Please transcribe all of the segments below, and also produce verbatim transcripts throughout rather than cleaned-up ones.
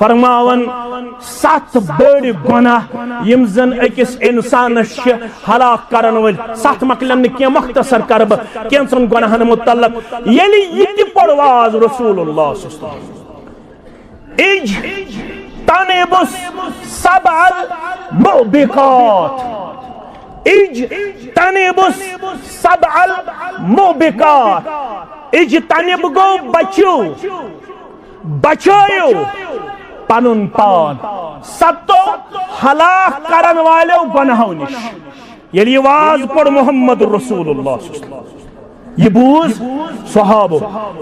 فرماوان، ستھ بٔڑۍ گۄناہ یِم زن أکِس انسانس چھِ ہلاک کرن وٲلۍ۔ ستھ مۄکلن نہٕ کینٛہہ، مختصر کرٕ بہٕ کینٛژن گۄناہن متعلق۔ ییٚلہِ یہِ تہِ پوٚر واز رسول اللہ صلی اللہ علیہ وسلم، اجتنبوا السبع الموبقات، اجتنبوا السبع الموبقات۔ اجتنب گوٚو بچِو، بچٲیِو پنُن پان ستو ہلاک کرن والٮ۪و گۄناہو نِش۔ ییٚلہِ یہِ واز پوٚر محمد رسول اللہ صلی اللہ علیہ وسلم، یہِ بوٗز صحابو۔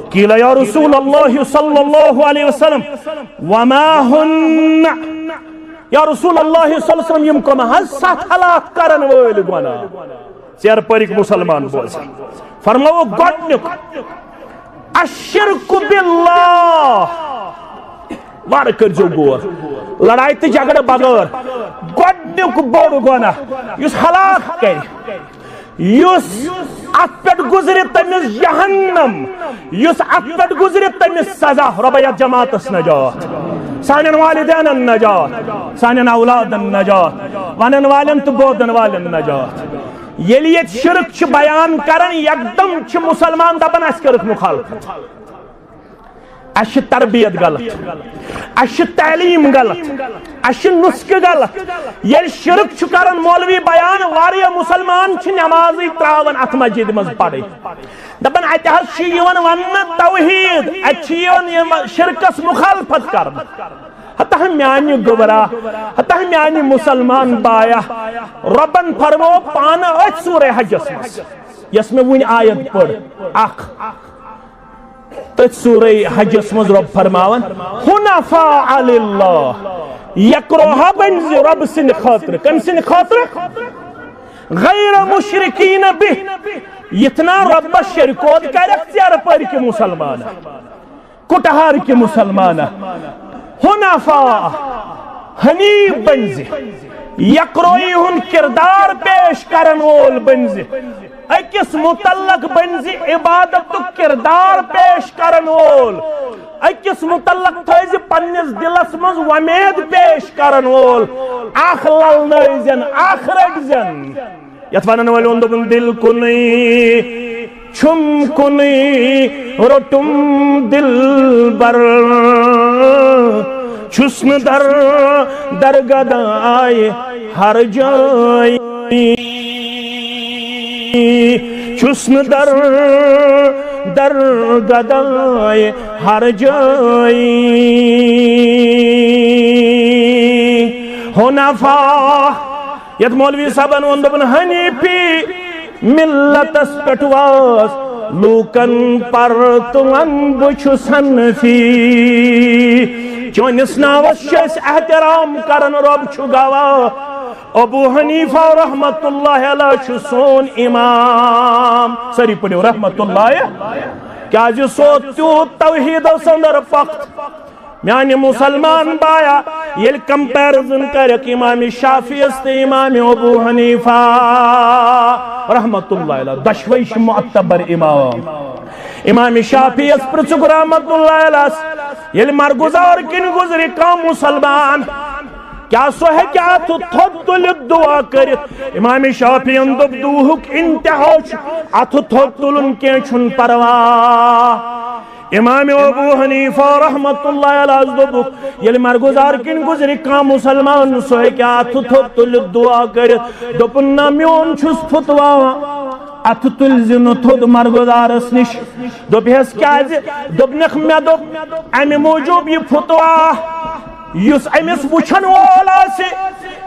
قیل یا رسول اللہ صلی اللہ علیہ وسلم، وما ہن؟ یا رسول اللہ صلی اللہ علیہ وسلم، یِم کم حظ ستھ ہلاک کرن وٲلۍ گۄناہ؟ ژیر پٔرِکھ مسلمان بوزن۔ فرماوو گۄڈنیُک، الشرک باللہ۔ وارٕ کٔرۍزیو غور، لڑایہِ تہٕ جھگڑٕ بغٲر۔ گۄڈنیُک بوٚڑ گۄناہ یُس ہلاک کرِ، یُس اتھ پٮ۪ٹھ گُزرِ تٔمِس جہنم، یُس اتھ پٮ۪ٹھ گُزرِ تٔمِس سزا۔ رۄبا، یتھ جماعتس نجات، سانٮ۪ن والدینن نجات، سانٮ۪ن اولادن نجات، ونن والٮ۪ن تہٕ بوزن والٮ۪ن نجات۔ ییٚلہِ ییٚتہِ شرک چھِ بیان کران، یکدم چھِ مسلمان دپان، اسہِ کٔرٕکھ مخالفت، اسہِ چھِ تربیت غلط، اسہِ چھِ تعلیٖم غلط، اسہِ چھِ نسخہٕ غلط۔ ییٚلہِ شرک چھُ کران مولوی بیان، واریاہ مسلمان چھِ نمازٕے تراوان اتھ مسجدِ منٛز پرٕنۍ۔ دپان، اتہِ حظ چھُ یِوان وننہٕ توحید، اتہِ چھُ یِوان یِم شرکس مخالفت کرنہٕ۔ ہتا میانہِ گوبرا، ہتا میانہِ مسلمان بایا، رۄبن فرمو پانہٕ أتھۍ سورہ حجس منٛز، یۄس مےٚ وُنۍ آیت پٔر، اکھ، تٔتھۍ سورہ حجس منٛز رۄب فرماوان، حنفاء للہ، یکروہا بٔنۍ زِ رۄب سٕنٛدِ خٲطرٕ۔ کٔمۍ سٕنٛدِ خٲطرٕ؟ غیر مشرکین بہ، یتھ نہ رۄبس شرکوت کرکھ، ژیر پٔرۍ کہِ مسلمان، کٹہار کہِ مسلمان، حنفاء، حنیف بٔنۍ زِ، یکروئی ہُنٛد کردار پیش کرن وول بٔنۍ زِ، أکِس متعلق بٔنۍ زِ عبادتُک کردار پیش کرن وول، أکِس متعلق تھٲوزِ پننِس دلس منٛز وۄمید پیش کرن وول، اکھ للنٲوزٮ۪ن، اکھ رٔٹزٮ۪ن۔ یتھ ونن وٲلۍ ووٚن، دوٚپُن، دل کُنُے چھُم کُنُے روٚٹُم دلبر، چھُس نہٕ در در گدایہِ ہر جایہِ، چھُس نہٕ در در گدایہِ ہر جایہِ۔ حنفا، یتھ مولوی صٲبن ووٚن، دوٚپُن، حنیفی ملتس پٮ۪ٹھ واس لوٗکن پر تہٕ ون بہٕ چھُس حنفی۔ چٲنِس ناوس چھِ أسۍ احترام کران، رۄب چھُ گواہ۔ ابو حنیفہ رحمت اللہ علیہ چھُ سون امام۔ سٲری پٔرِو رحمت اللہ۔ کیازِ سُہ اوس تیوٗت توحیٖدس اندر پۄختہٕ۔ میانہِ مسلمان بایا، ییٚلہِ کمپیرزن کرکھ امام شافعیس تہٕ امام ابو حنیفہ رحمت اللہ علیہ، دۄشوے چھِ معتبر امام۔ امام شافعیس پرژھُکھ رحمت اللہ علیہ، ییٚلہِ مرگزار کِنۍ گُزرِ کانٛہہ مسلمان، کیا سُہ ہیٚکہِ اتھٕ تھوٚد تُلِتھ دعا کٔرِتھ؟ امام شافعین دوٚپ، دُعہُک انتہا چھُ اتھٕ تھوٚد تُلُن، کینٛہہ چھُنہٕ پرواہ۔ امام ابو حنیفہ رحمت اللہ علیہ دوٚپُکھ، ییٚلہِ مرگزار کِنۍ گُزرِ کانٛہہ مسلمان، سُہ ہیٚکہِ اتھٕ تھوٚد تُلِتھ دعا کٔرِتھ۔ دوٚپُن، نہ، میون چھُس فتوا، اتھٕ تُلۍ زِ نہٕ تھوٚد مرگزارس نِش۔ دوٚپہس، کیازِ؟ دوٚپنکھ، مےٚ دوٚپ، امہِ موٗجوٗب یہِ فتوا، یُس أمِس وٕچھن وول آسہِ،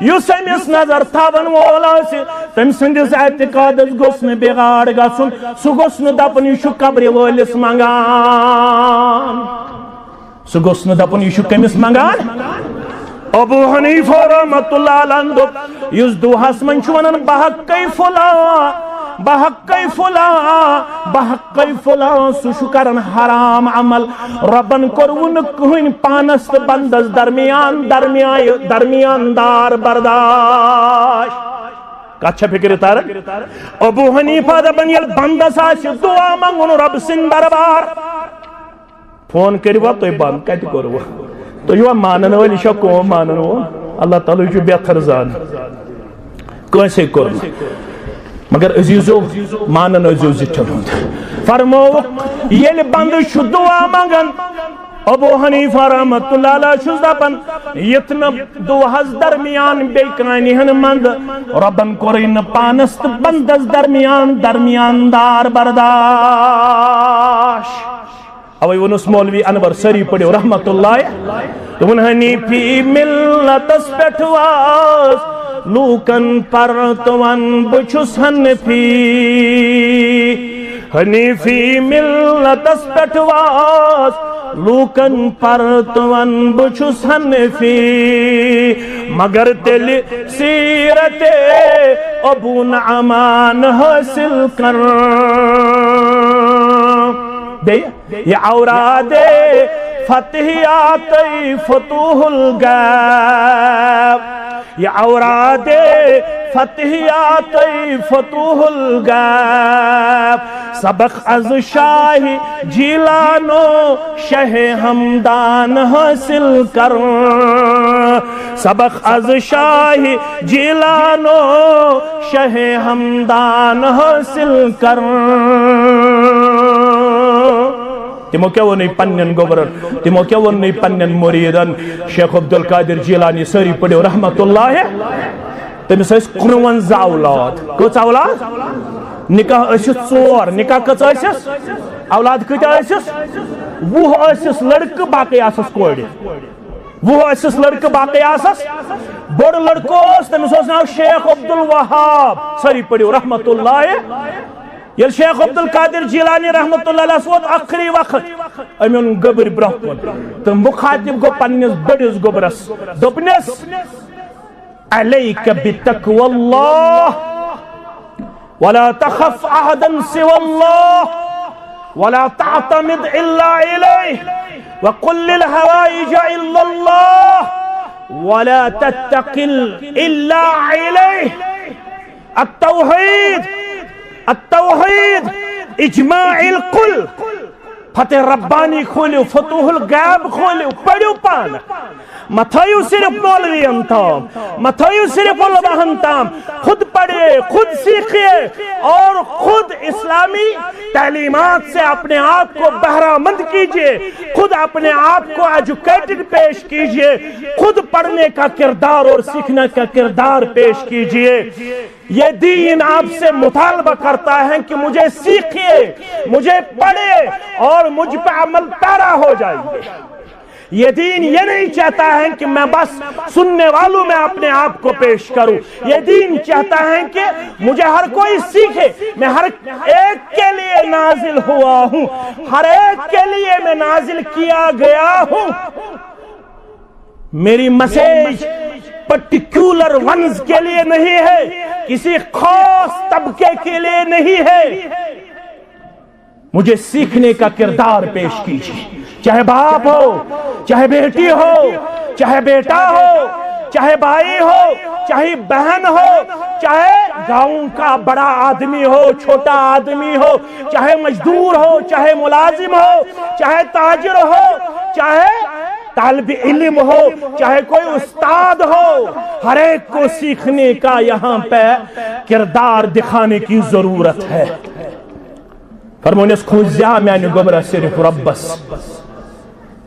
یُس أمِس نظر تھاون وول آسہِ، تٔمۍ سٕنٛدِس اعتقادس گوٚژھ نہٕ بگاڑ گژھُن۔ سُہ گوٚژھ نہٕ دپُن، یہِ چھُ قبرِ وٲلِس منٛگان۔ سُہ گوٚژھ نہٕ دپُن، یہِ چھُ کٔمِس منٛگان؟ ابو حنیفہ رحمت اللہ علیہ دوٚپ، یُس دُعاہس منٛز چھُ ونان، بحقے فلاں، بحقے فلاں، بحقے فلاں، سُہ چھُ کران حرام عمل۔ رۄبن کوٚروُ نہٕ کٕہٕنۍ پانس تہٕ بندس درمیان، درمیان، درمیان دار برداشت۔ کتھ چھا فکرِ تران؟ ابو حنیفہ دپان، ییٚلہِ بندس آسہِ دُعا منٛگُن رۄب سٕنٛدِ دربار، فون کٔرِوا تُہۍ بنٛد، کتہِ کوٚروٕ؟ تُہۍ چھِوا مانن وٲلۍ؟ یہِ چھا قوم مانن وول؟ اللہ تعالیٰ چھُ بہتر زانان۔ کٲنٛسے کوٚر نہٕ۔ مگر عزیزو، مانن ٲسۍزیو زِٹھٮ۪ن ہُنٛد۔ فرمووُکھ، ییٚلہِ بندٕ چھُ دُعا منٛگان، ابو حنیفہ رحمتہ اللہ علیہ چھُس دپان، یِتھ نہٕ دُعاہس درمیان بیٚیہِ کانہِ ہن منٛد رۄبن کوٚرُے نہٕ پانس تہٕ بندس درمیان درمیان دار برداش۔ اوے ووٚنُس مولوی انور، سٲری پٔرِو رحمت اللہ۔ دوٚپُن، حنیفی ملتس پٮ۪ٹھ واس لوٗکن پرتوان، بہٕ چھُس حنفی۔ حنیفی ملتس پٮ۪ٹھ واس لوٗکن پرتوان، بہٕ چھُس حنفی۔ مگر تیٚلہِ سیرت ابو نعمان حٲصِل کر۔ بیٚیہِ یہِ اوراد فتحیات فتوح الغیب، یہِ اوراد فتحیات فتوح الغیب، سبق از شاہ جیلانو شہ ہمدان حاصل کر۔ سبق از شاہ جیلانو شہ ہمدان حاصل کر۔ تِمو کیٛاہ ووٚنُے پننٮ۪ن گوٚبرن؟ تِمو کیٛاہ ووٚنُے پننٮ۪ن مریدن؟ شیخ عبدالقادر جیلانی، سٲری پٔرِو رحمت اللہ۔ تٔمِس ٲسۍ کُنوَنزاہ اولاد۔ کٔژ اولاد؟ نکاح ٲسِس ژور۔ نکاح کٔژ ٲسِس؟ اولاد کۭتیاہ ٲسِس؟ وُہ ٲسِس لڑکہٕ، باقٕے آسَس کورِ۔ وُہ ٲسِس لڑکہٕ، باقٕے آسَس۔ بوٚڑ لڑکہٕ اوس، تٔمِس اوس ناو شیخ عبدالوہاب۔ سٲری پٔرِو رحمت اللہ۔ ییٚلہِ شیخ عبدالقادر جیلانی رحمت اللہ علیہ ووت ٲخری وقت، أمۍ اوٚن گٔبٕرۍ برٛونٛہہ کُن تہٕ مُخاطب گوٚو پننِس بٔڑِس گوٚبرس، دوٚپنس، علیک بتقوی اللہ ولا تخف احدا سوی اللہ ولا تعتمد الا علیہ وقل للحوائج الا اللہ ولا تتکل الا علیہ۔ التوحید، التوحید، اجماع الکل۔ فتح ربانی کھولیو، فتوح الغیب کھولیو، پٔرِو پانہٕ۔ مہ تھٲیِو صرف مولوین تام، مہ تھٲیِو صرف علماہن تام۔ خود پڑھیے، خود سیکھیے اور خود اسلامی تعلیمات سے اپنے آپ کو بہرہ مند کیجیے، خود اپنے آپ کو ایجوکیٹڈ پیش کیجیے، خود پڑھنے کا کردار اور سیکھنے کا کردار پیش کیجیے۔ یہ دین آپ سے مطالبہ کرتا ہے کہ مجھے سیکھیے، مجھے پڑھے اور مجھ پہ عمل پیرا ہو جائیے۔ یہ دین یہ نہیں چاہتا ہے کہ میں بس سننے والوں میں اپنے آپ کو پیش کروں۔ یہ دین چاہتا ہے کہ مجھے ہر کوئی سیکھے۔ میں ہر ایک کے لیے نازل ہوا ہوں، ہر ایک کے لیے میں نازل کیا گیا ہوں۔ میری میسج پرٹیکولر ونز کے لیے نہیں ہے، کسی خاص طبقے کے لیے نہیں ہے۔ مجھے سیکھنے کا کردار پیش کیجیے، چاہے باپ ہو، چاہے بیٹی ہو، چاہے بیٹا ہو، چاہے بھائی ہو، چاہے بہن ہو، چاہے گاؤں کا بڑا آدمی ہو، چھوٹا آدمی ہو، چاہے مزدور ہو، چاہے ملازم ہو، چاہے تاجر ہو، چاہے طالب علم ہو، چاہے کوئی استاد ہو، ہر ایک کو سیکھنے کا یہاں پہ کردار دکھانے کی ضرورت ہے۔ فرمونس، کھوٗژ زِ میانہِ گوٚبرا صرف رۄبس۔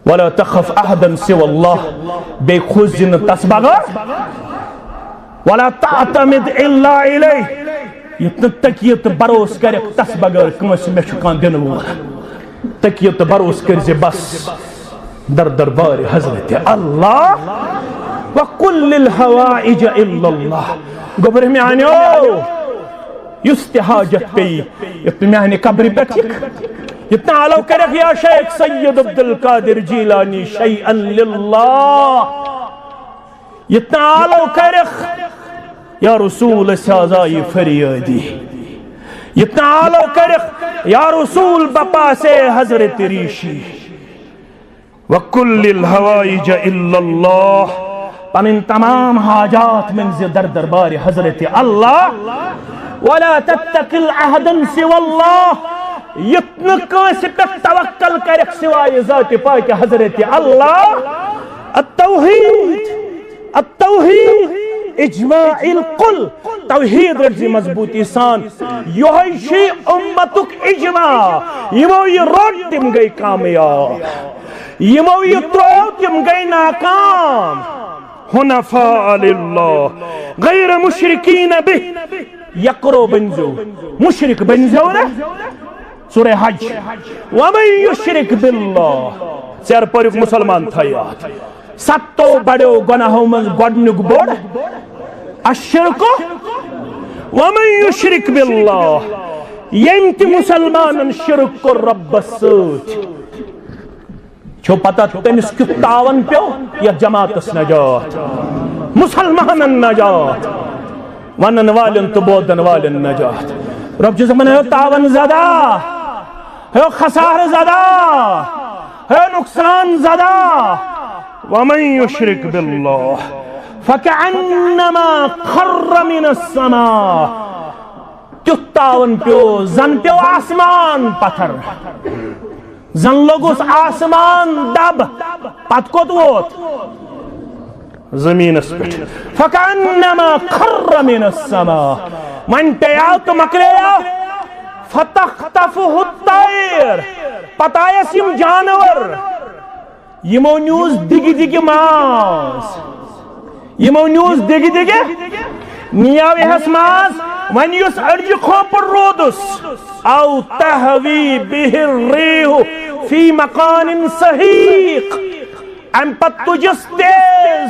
ولا تخف احدا سوى الله، بیٚیہِ کھوٗژ زِ نہٕ تس بغٲر۔ ولا تعتمد الا علیہ، یُتھ نہٕ تکیہِ تہٕ بروسہٕ کرکھ تس بغٲر کٲنٛسہِ، مےٚ چھُ کانٛہہ دِنہٕ وول۔ تکیہِ تہٕ بروسہٕ کٔرۍ زِ بس در دربار حضرت اللہ۔ وقل للحوائج الا اللہ، گوٚبرا میانیو، یُس تہِ حاجت پیٚیہِ، یُتھ نہٕ میانہِ قبرِ پٮ۪ٹھ یِکھ، یُتھ نہٕ آلو کٔرِکھ یا شیخ سید عبدالقادر جیلانی شیئا للہ، یُتھ نہٕ آلو کٔرِکھ یا رسول سازائی فریادی، یُتھ نہٕ آلو کٔرِکھ یا رسول بپاسے حضرت ریشی۔ وقل للحوائج الا اللہ، پنٕنۍ تمام حاجات ؤنۍ زِ در دربار حضرت اللہ۔ ولا تتکل احدا سوى اللہ، یُتھ نہٕ کٲنٛسہِ پٮ۪ٹھ توکل کرکھ سوائے ذات پاک حضرت اللہ۔ التوحید، التوحید اجماع الکل۔ توحید رٔٹزِ مضبوٗطی سان۔ یہوے چھُ امتُک اجماع۔ یِمو یہِ روٚٹ، تِم گٔے کامیاب۔ یِمو یہِ ترٛوو، تِم گٔے ناکام۔ حنفاء للہ غیر مشرکین بہ۔ یکرو بٔنزیو، مشرک بٔنزیو نہٕ۔ سورہ حج۔ ومن یشرک باللہ، ژیر پٔرِکھ مسلمان تھٲے یاد۔ ستو بڑیو گناہو منٛز گۄڈنیُک بوٚڑ الشرک۔ ومن یشرک باللہ، ییٚمۍ تہِ مسلمانن شرک کوٚر رۄبس سۭتۍ، چھو پتہ تٔمِس کیُتھ تاوان پیو؟ یتھ جماعتس نجات، مسلمانن نجات، ونن والٮ۪ن تہٕ بوزن والٮ۪ن نجات۔ رۄب چھُ دپان، ہے تاوان زدہ، ہے خسارٕ زدہ، ہے نقصان زدہ۔ ومن یشرک باللہ فکأنما خر من السماء۔ تیُتھ تاون پیو، زن پیو آسمان پتھر، زن لوٚگُس آسمان دب۔ پتہٕ کوٚت ووت؟ زمینس پٮ۪ٹھ۔ فکأنما خر من السماء۔ وۄنۍ پیٚیاو تہٕ مۄکلیو۔ فتخطفه الطیر۔ پتہٕ آیس یِم جانور۔ یِمو نیوٗس دِگہِ دِگہِ ماز۔ یِمو نیوٗس دِگہِ دِگہِ، نِیاو یِہس ماز۔ وۄنۍ یُس أڈجہِ کھوپُر روٗدُس، او تہوی بہ الریح فی مکان سحیق۔ امہِ پتہٕ تُجس تیز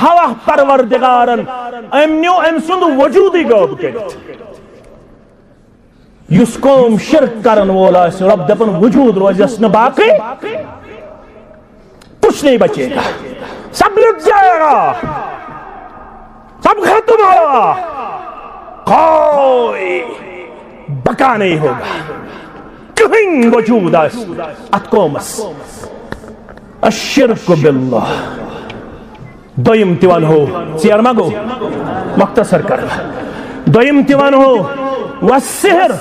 ہوا پروردگارن، أمۍ نیوٗ أمۍ سُنٛد وجوٗدٕے غٲب کٔرِتھ۔ یُس قوم شرک کرن وول آسہِ، رۄب دپان، وجود روزٮ۪س نہٕ باقٕے، کچھ نہیں بچے گا، سب لٹ جائے گا، سب ختم ہوگا، کوئی بقا نہیں ہوگا، کہیں وجود آسہِ اتھ قومس۔ الشرک باللہ۔ دوٚیِم تہِ ونہو، ژیر ما گوٚو؟ مختصر کرٕ بہٕ۔ دوٚیِم تہِ ونہو، والسحر۔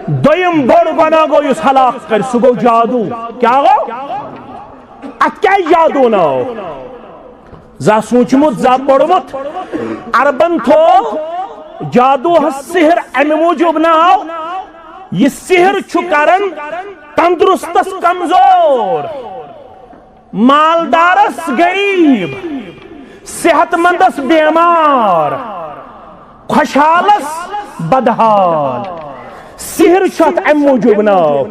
دوٚیِم بوٚڑ گۄناہ گوٚو یُس ہلاک کرِ، سُہ گوٚو جادو۔ کیٛاہ گوٚو؟ اتھ کیٛازِ جادو ناو؟ زانٛہہ سوٗنٛچمُت، زانٛہہ پوٚرمُت؟ عربن تھوٚو جادوہس سحر امہِ موٗجوٗب ناو، یہِ سحر چھُ کران تندرستس کمزور، مالدارس غریب، صحت مندس بیمار، خۄشحالس بدحال۔ سحر چھُ اتھ امہِ موٗجوٗب ناو،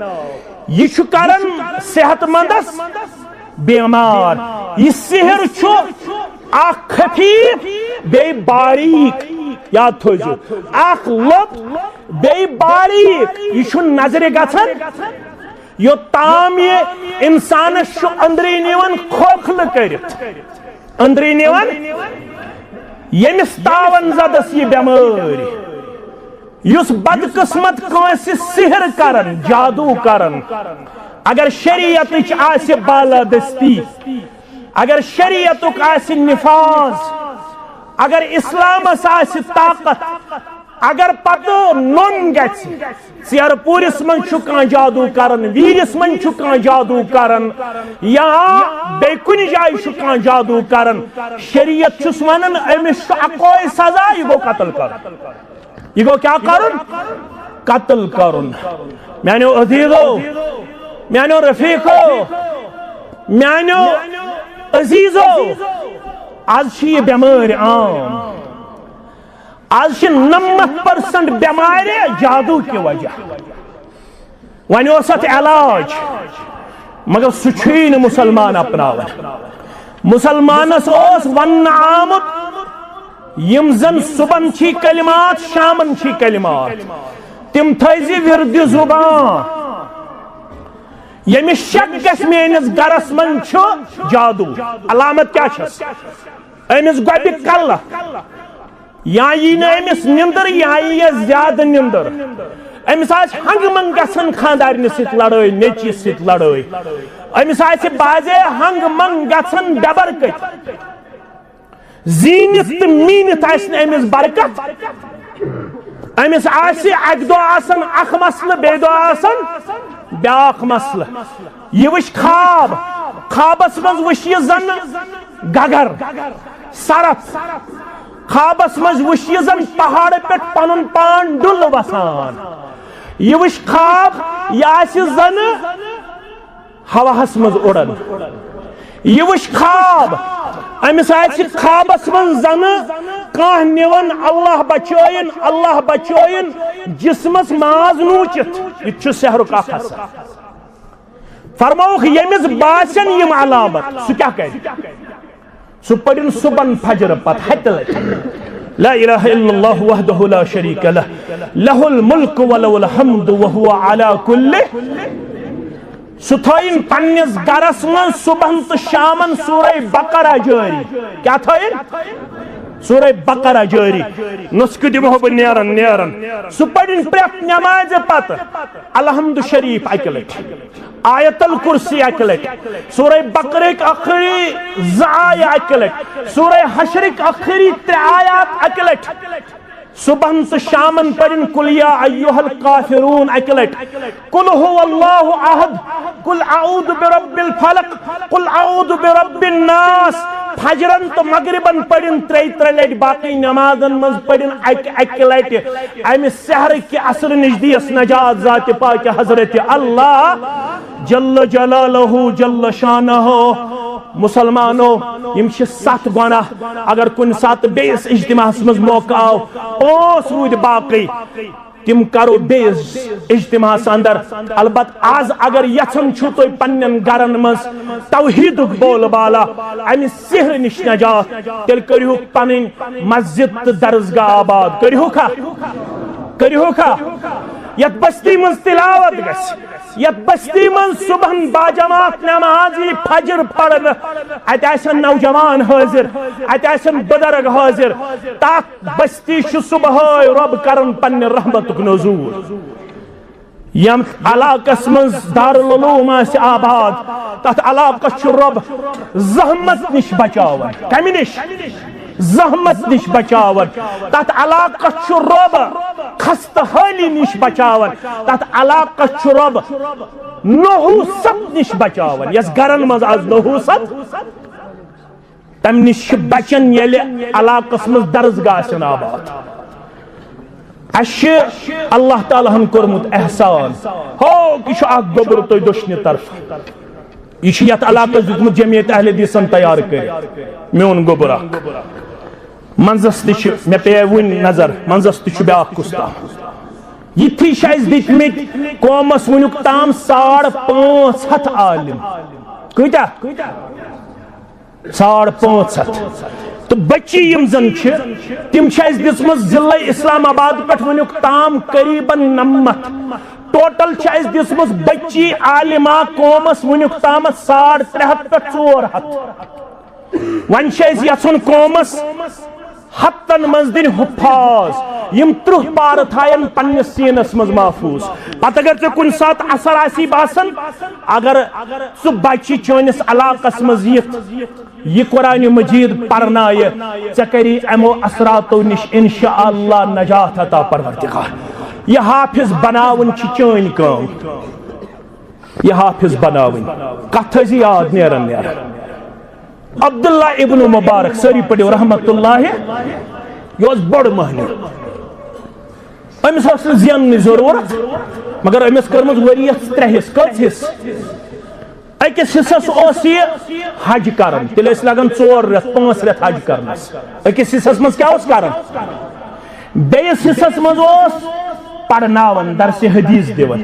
یہِ چھُ کران صحت مندس بیمار۔ یہِ سحر چھُ اکھ خفیف بیٚیہِ باریک، یاد تھٲوزیو، اکھ لوٚت بیٚیہِ باریک۔ یہِ چھُ نظرِ گژھان، یوٚتام یہِ انسانس چھُ أنٛدری نِوان کھوکھلہٕ کٔرِتھ، أنٛدری نِوان۔ ییٚمِس تاون زدس یہِ بٮ۪مٲرۍ، یُس بدقسمت کٲنٛسہِ سحر کرن، جادو کرن، اگر شریعتٕچ آسہِ بالادستی، اگر شریعتُک آسہِ نفاذ، اگر اسلامس آسہِ طاقت، اگر پتہٕ نوٚن گژھِ، ژیرٕ پوٗرِس منٛز چھُ کانٛہہ جادو کران، ویٖرِس منٛز چھُ کانٛہہ جادو کران، یا بیٚیہِ کُنہِ جایہِ چھُ کانٛہہ جادو کران، شریعت چھُس ونان، أمِس چھُ اکوے سزا، یہِ گوٚو قتل کرُن۔ یہِ گوٚو کیٛاہ کرُن؟ قتل کرُن۔ میانیو عزیزو، میانیو رفیقو، میانیو عزیزو، از چھِ یہِ بٮ۪مٲرۍ عام۔ از چھِ نَمَتھ پٔرسنٹ بٮ۪مارِ جادو کہِ وجہ۔ وۄنۍ اوس اتھ علاج، مگر سُہ چھُے نہٕ مسلمان اپناوان۔ مسلمانس اوس وننہٕ آمُت، یِم زن صبحن چھی کلمات، شامن چھی کلمات، تِم تھٲیزِ وِردِ زُبان۔ ییٚمِس شک گژھِ میٲنِس گرس منٛز چھُ جادو، علامت کیٛاہ چھس؟ أمِس گۄبہِ کلہٕ، یا یی نہٕ أمِس نِندٕر، یا یی یَس زیادٕ نِندٕر۔ أمِس آسہِ ہنٛگہٕ منٛگہٕ گژھان، خانٛدارنہِ سۭتۍ لڑٲے، نیٚچوِس سۭتۍ لڑٲے۔ أمِس آسہِ بازے ہنٛگہٕ منٛگہٕ گژھان بے برکت۔ زیٖنِتھ تہٕ میٖنِتھ آسہِ نہٕ أمِس برکت۔ أمِس آسہِ اَکہِ دۄہ آسان اکھ مسلہٕ، بیٚیہِ دۄہ آسان بیٛاکھ مسلہٕ۔ یہِ وٕچھ خواب، خوابس منٛز وٕچھ یہِ زن گگر، سرف۔ خوابس منٛز وٕچھ یہِ زن پہاڑٕ پٮ۪ٹھ پنُن پان ڈُل وسان۔ یہِ وٕچھ خواب، یہِ آسہِ زن ہواہس منٛز اُڑان۔ یہِ وٕچھ خواب، أمِس آسہِ خوابس منٛز زنہٕ کانٛہہ نِوان، اللہ بچٲیِن، اللہ بچٲیِن، جسمس ماز نوٗچِتھ۔ یہِ تہِ چھُ سحرُک اکھ اثر۔ فرمووُکھ، ییٚمِس باسن یِم علامت، سُہ کیٛاہ کرِ؟ سُہ پٔرِن صُبحن فجر پتہٕ ہتہِ لٹہِ، لا الہ الا اللہ وحدہ لا شریک لہ، لہ الملک ولہ الحمد وہو علی کل۔ سُہ تھٲیِن پننِس گرس منٛز صُبحن تہٕ شامن سورہ بقرہ جٲری۔ کیٛاہ تھٲیِن؟ سورہ بقرہ جٲری۔ نسخہٕ دِمہو بہٕ نیران نیران۔ سُہ پٔرِن پرٛٮ۪تھ نمازِ پتہٕ الحمد شریف اکہِ لٹہِ، آیت الکرسی اکہِ لٹہِ، سورہ بقرٕکۍ ٲخری زٕ آیہِ اکہِ لٹہِ، سورہ حشرٕکۍ ٲخری ترٛےٚ آیات اکہِ لٹہِ۔ صُبحن تہٕ شامن پٔرِن قل یا ایھا الکافرون اکہِ لٹہِ، قل ھو اللہ احد، قل اعوذ برب الفلق، قل اعوذ برب الناس۔ فجرن تہٕ مغربن پٔرِن ترٛیہِ ترٛےٚ لٹہِ، باقٕے نمازن منٛز پٔرِن اکہِ اکہِ لٹہِ۔ امہِ سحرٕکہِ اثرٕ نِش دِیس نجات ذاتِ پاکہِ حضرت اللہ جل جلالہ جل شانہ۔ مسلمانو، یِم چھِ ستھ گۄناہ۔ اگر کُنہِ ساتہٕ بیٚیِس اجتماعس منٛز موقعہٕ آو، پانٛژھ روٗدۍ باقٕے، تِم کرو بیٚیِس اجتماعس اندر۔ البتہ از اگر یژھان چھِو تُہۍ پننٮ۪ن گرن منٛز توحیدُک بول بالا، امہِ سحرٕ نِش نجات، تیٚلہِ کٔرِو پنٕنۍ مسجد تہٕ درسگاہ آباد۔ کٔرِہُکھا؟ کٔرِہُکھا؟ یتھ بستی منٛز تلاوت گژھِ، یتھ بستی منٛز صبحن باجماعت نماز یی فجر پرنہٕ، اتہِ آسن نوجوان حٲضِر، اتہِ آسن بُزرگ حٲضِر۔ تتھ بستی چھُ صبحٲے رۄب کران پننہِ رحمتُک نزول۔ یتھ علاقس منٛز دارالعلوم آسہِ آباد، تتھ علاقس چھُ رۄب زحمت نِش بچاوان۔ کمہِ نِش؟ زحمت نِش بچاوان۔ تتھ علاقس چھُ رۄب خستہٕ حٲلی نِش بچاوان۔ تتھ علاقس چھُ رۄب نحوست نِش بچاوان۔ یس گرن منٛز از نحوست، تمہِ نِش چھِ بچان ییٚلہِ علاقس منٛز درسگاہ آسن آباد۔ اسہِ چھِ اللہ تعالیٰ ہن کوٚرمُت احسان۔ ہو، یہِ چھُ اکھ گوٚبُر تۄہہِ دٔچھنہِ طرفہٕ۔ یہِ چھُ یتھ علاقس دیُتمُت جمعیت اہل حدیثن تیار کٔرِتھ۔ میون گوٚبُر اکھ۔ منٛزس تہِ چھِ، مےٚ پیٚیہِ وُنہِ نظر، منٛزس تہِ چھُ بیٛاکھ کُس تام۔ یِتھی چھِ اسہِ دِتمٕتۍ قومس وُنیُک تام ساڑ پانٛژھ ہتھ عالم۔ کۭتیاہ؟ ساڑ پانٛژھ ہتھ۔ تہٕ بچی یِم زن چھِ، تِم چھِ اسہِ دِژمٕژ ضلع اسلام آباد پٮ۪ٹھ وُنیُک تام قریباً نَمَتھ۔ ٹوٹل چھِ اسہِ دِژمٕژ بچی عالمہ قومس وُنیُک تامتھ ساڑ ترٛےٚ ہتھ پٮ۪ٹھ ژور ہتھ۔ وۄنۍ چھِ أسۍ یژھُن قومس ہفتن منٛز دِنۍ حفاظ، یِم ترٕٛہ پارٕ تھاین پننِس سیٖنس منٛز محفوظ۔ پتہٕ اگر ژےٚ کُنہِ ساتہٕ اثر آسی باسان، اگر سُہ بچہِ چٲنِس علاقس منٛز یِتھ، یہِ قرآن مجید پرنایہِ، ژےٚ کری یِمو اثراتو نِش انشاءاللہ نجات عطا پروردگار۔ یہِ حافظ بناوٕنۍ چھِ چٲنۍ کٲم۔ یہِ حافظ بناوٕنۍ۔ کتھ تھٲیزِ یاد نیران نیران۔ عبداللہ ابن مبارک، سٲری پٔرِو رحمت اللہ، یہِ اوس بوٚڑ مٔہنیوٗ۔ أمِس ٲس نہٕ زیننٕچ ضروٗرت، مگر أمِس کٔرمٕژ ؤریَس ترٛےٚ حصہٕ۔ کٔژ حصہٕ؟ أکِس حصس اوس یہِ حج کران، تیٚلہِ ٲسۍ لگان ژور رٮ۪تھ، پانٛژھ رٮ۪تھ حج کرنس۔ أکِس حصس منٛز کیٛاہ اوس کران؟ بیٚیِس حصس منٛز اوس پرناوان، درسِ حدیث دِوان۔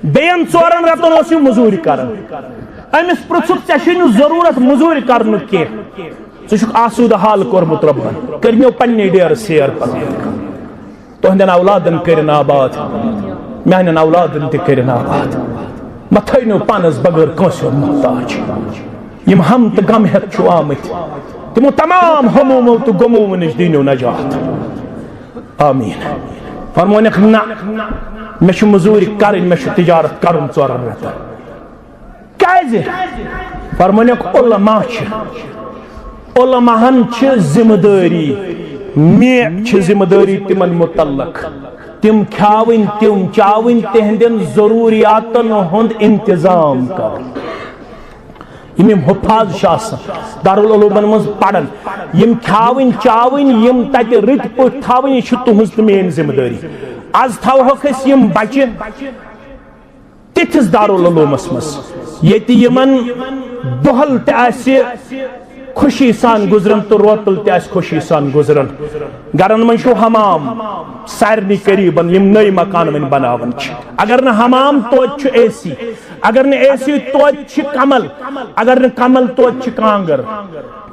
بیٚین ژورن رٮ۪تن اوس یہِ مٔزوٗرۍ کران۔ أمِس پرٛژھُکھ، "ژےٚ چھُے نہٕ ضروٗرت مٔزوٗرۍ کرنُک کینٛہہ، ژٕ چھُکھ آسوٗدٕ حال کوٚرمُت رۄبن، کٔرِنو پننہِ ڈیرٕ سیر پتہٕ۔" تُہنٛدٮ۪ن اولادن کٔرِن آباد، میانٮ۪ن اولادن تہِ کٔرِن آباد۔ مہ تھٲینو پانس بغٲر کٲنٛسہِ ہُنٛد محتاج۔ یِم ہم تہٕ غم ہٮ۪تھ چھِو آمٕتۍ، تِمو تمام ہمومو تہٕ غمومو نِش دیٖنو نجات۔ آمیٖن۔ فرمونکھ، نہ، مےٚ چھُ مٔزوٗرۍ کرٕنۍ، مےٚ چھُ تجارت کرُن ژورن رٮ۪تن۔ کیازِ؟ فرمٲنکھ، علماء چھِ، علماہن چھِ ذمہٕ دٲری، مےٚ چھِ ذمہٕ دٲری تِمن متعلق۔ تِم کھیاوٕنۍ، تِم چاوٕنۍ، تِہنٛدٮ۪ن ضروٗریاتن ہُنٛد انتظام کرُن۔ یِم یِم حُفاظ چھِ آسان دارالعلومن منٛز پران، یِم کھیاوٕنۍ چاوٕنۍ، یِم تتہِ رٕتۍ پٲٹھۍ تھاوٕنۍ، یہِ چھِ تُہنٛز تہٕ میٲنۍ ذمہٕ دٲری۔ از تھاوہوکھ أسۍ یِم بچہِ تِتھِس دارالعلومس منٛز، ییٚتہِ یِمن دۄہل تہِ آسہِ خوشی سان گُزران تہٕ روتل تہِ آسہِ خوشی سان گُزران۔ گرن منٛز چھُ حمام، سارنٕے قریبن یِم نٔوۍ مکان وۄنۍ بناوان چھِ۔ اگر نہٕ حمام، توتہِ چھُ اے سی۔ اگر نہٕ اے سی، توتہِ چھِ کمل۔ اگر نہٕ کمل، توتہِ چھِ کانٛگٕر۔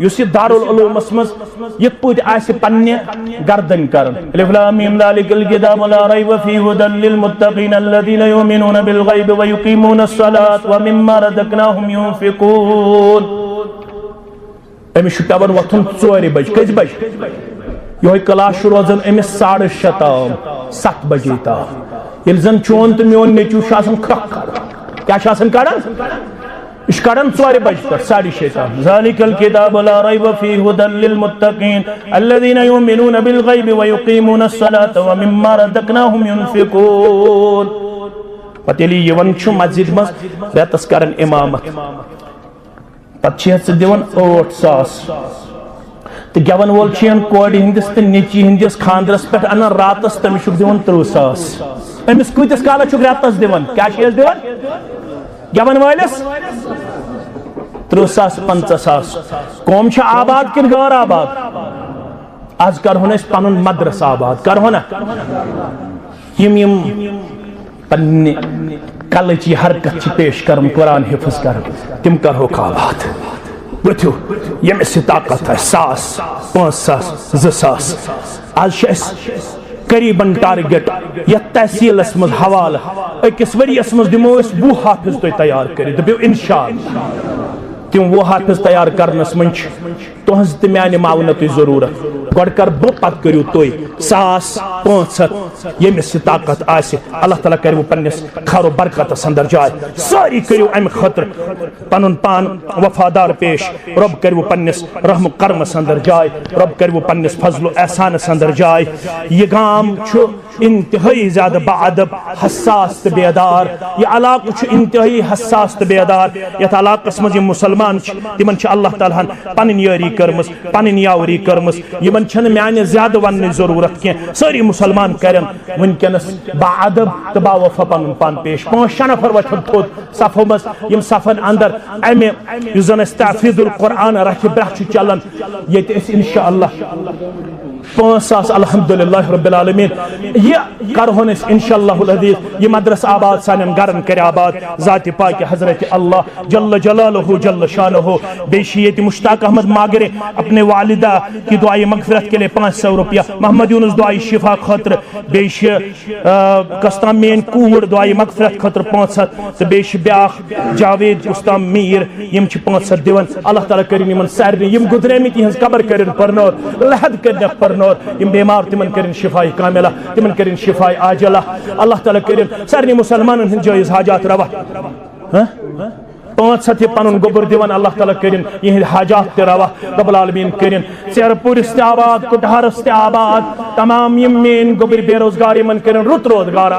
یُس یہِ دارالعلومس منٛز یِتھ پٲٹھۍ آسہِ پننہِ گردن کران۔ الف لام میم ذالک الکتاب لا ریب فیہ ھدی للمتقین الذین یؤمنون بالغیب ویقیمون الصلاۃ ومما رزقناہم ینفقون۔ أمِس چھُ پٮ۪وان وۄتھُن ژورِ بجہِ۔ کٔژِ بجہِ؟ یِہوٚے کلاس چھُ روزان أمِس ساڑٕ شےٚ تام، ستھ بجے تام۔ ییٚلہِ زن چون تہٕ میون نیٚچوٗ چھُ آسان کھرٛکھ کھرٛکھ۔ کیٛاہ چھُ آسان کڑان؟ یہِ چھُ کڑان ژورِ بجہِ پٮ۪ٹھ ساڑِ شےٚ تام۔ ذالک الکتاب لا ریب فیہ ھدی للمتقین الذین یؤمنون بالغیب ویقیمون الصلاۃ ومما رزقناہم ینفقون۔ پتہٕ ییٚلہِ یہِ یِوان چھُ مسجد منٛز، رٮ۪تس کران امامت، پتہٕ چھِ ژٕ دِوان ٲٹھ ساس۔ تہٕ گٮ۪وَن وول چھُ یِوان کورِ ہٕنٛدِس تہٕ نیٚچی ہٕنٛدِس خانٛدرَس پٮ۪ٹھ اَنان راتَس، تٔمِس چھُکھ دِوان تٕرٛہ ساس۔ أمِس کۭتِس کالَس چھُکھ رٮ۪تَس دِوان؟ کیٛاہ چھِ أسۍ دِوان؟ گٮ۪وَن وٲلِس تٕرٛہ ساس، پنٛژاہ ساس۔ قوم چھِ آباد کِنہٕ غٲر آباد؟ آز کَرہون أسۍ پَنُن مدرسہٕ آباد، کَرہون نا؟ یِم یِم پننہِ کلٕچ یہِ حرکت چھِ پیش کران، قرآن حفظ کران، تِم کرہوکھ آباد۔ ؤتھِو، ییٚمِس یہِ طاقت آسہِ، ساس، پانٛژھ ساس، زٕ ساس۔ آز چھِ اَسہِ قریباً ٹارگیٹ یَتھ تحصیٖلس منٛز حوالہٕ، أکِس ؤریَس منٛز دِمو أسۍ وُہ حافظ تۄہہِ تیار کٔرِتھ، دٔپِو انشاءاللہ۔ تِم وُہ حافظ تیار کرنس منٛز چھِ تُہنٛز تہٕ میانہِ معاونتٕچ ضروٗرت۔ گۄڈٕ کر بہٕ، پتہٕ کٔرِو تُہۍ۔ ساس، پانٛژھ ہتھ، ییٚمِس یہِ طاقت آسہِ، اللہ تعالیٰ کٔرِو پننِس خیر و برکتس اندر جاے۔ سٲری کٔرِو امہِ خٲطرٕ پنُن پان وفادار پیش۔ رۄب کٔرِو پننِس رحم و کرمس اندر جاے۔ رۄب کٔرِو پننِس فضل و احسانس اندر جاے۔ یہِ گام چھُ انتہٲئی زیادٕ باادب، حساس تہٕ بیدار۔ یہِ علاقہٕ چھُ انتہٲئی حساس تہٕ بیدار۔ یتھ علاقس منٛز یِم مسلمان چھِ، تِمن چھِ اللہ تعالیٰ ہن پنٕنۍ یٲری کٔرمٕژ، پنٕنۍ یاوری کٔرمٕژ۔ یِمن چھنہٕ میانہِ زیادٕ وننٕچ ضروٗرت کینٛہہ۔ سٲری مسلمان کرن وٕنکیٚنس باادب تہٕ باوفا پنُن پان پیش۔ پانٛژھ شےٚ نفر وۄتھن تھوٚد صفو منٛز، یِم صفن اندر امہِ یُس زن اسہِ تحفیظ القرآن رکھِ برٛکھ چھُ چلان، ییٚتہِ أسۍ انشاءاللہ پانٛژھ ساس، الحمدللہ رب العالمین، یہِ کرہون أسۍ انشاءاللہ العزیز، یہِ مدرسہٕ آباد، سانٮ۪ن گرن کرِ آباد ذاتِ پاکِ حضرت اللہ جل جلالہ جل شانہ۔ بیٚیہِ چھِ ییٚتہِ مشتاق احمد ماگرے اپنے والدہ کی دعائے مغفرت کے لیے پانچ سو روپیہ، محمد یونس دعائے شفا خٲطرٕ، بیٚیہِ چھِ، آ، کس تام میٲنۍ کوٗر دعائے مغفرت خٲطرٕ پانٛژھ ہتھ، تہٕ بیٚیہِ چھِ بیٛاکھ جاوید رستم میٖر، یِم چھِ پانٛژھ ہتھ دِوان۔ اللہ تعالیٰ کٔرِن یِمن سارنٕے، یِم گُزریمٕتۍ، یِہٕنٛز قبر کٔرِن پرنور، لحد کٔرِنکھ پرنور، یِم بیمار، تِمن کٔرِن شفاء کاملہ، تِمن کٔرِن شفاء عاجلہ۔ اللہ تعالیٰ کٔرِن سارنٕے مسلمانن ہٕنٛدۍ جٲیز حاجات روا۔ ہاں؟ پانٛژھ ہتھ یہِ پنُن گوٚبُر دِوان، اللہ تعالیٰ کٔرِن یِہٕنٛدۍ حاجات تہِ روا۔ رب العالمین کٔرِن ژیرٕ پوٗرِس تہِ آباد، کُٹہارس تہِ آباد، تمام یِم میٲنۍ گوٚبٕرۍ بے روزگار، یِمن کٔرِن رُت روزگار۔